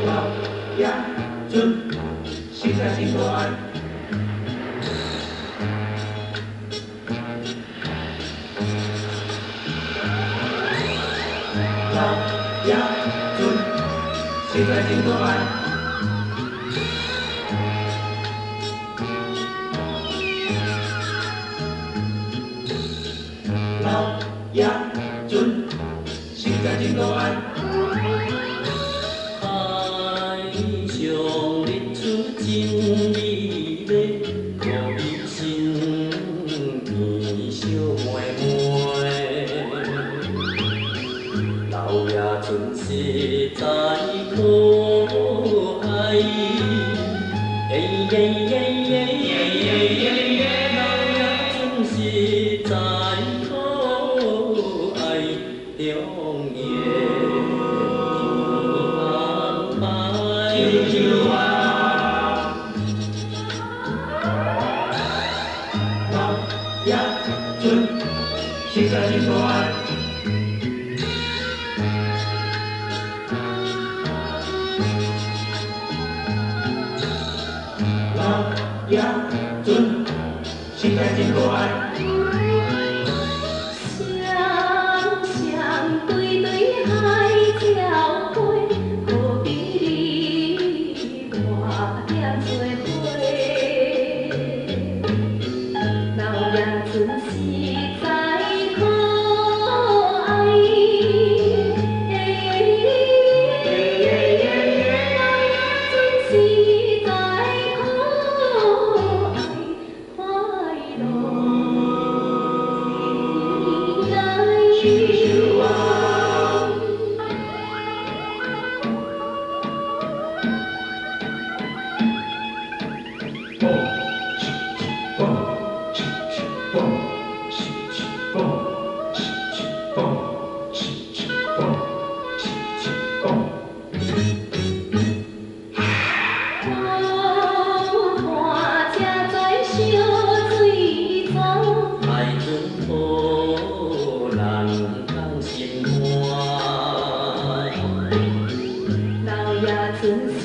老爺船實在真可愛。老爺船實在真可愛。老爺船實在真可愛。海上日出真美麗，可比身邊小妹妹。老爺船實在可愛，耶耶耶耶耶耶耶，老爺船實在可愛，中夜天安排。老爺船實在真可愛。老爺船實在真可愛。雙雙對對海鳥飛，好比你我踮做伙。老爺船實在可愛，老爺船實在可愛，快樂來。蹦，蹦，蹦，蹦，蹦，蹦，蹦。风伴车载小水走，海船好人放心肝。老爷船实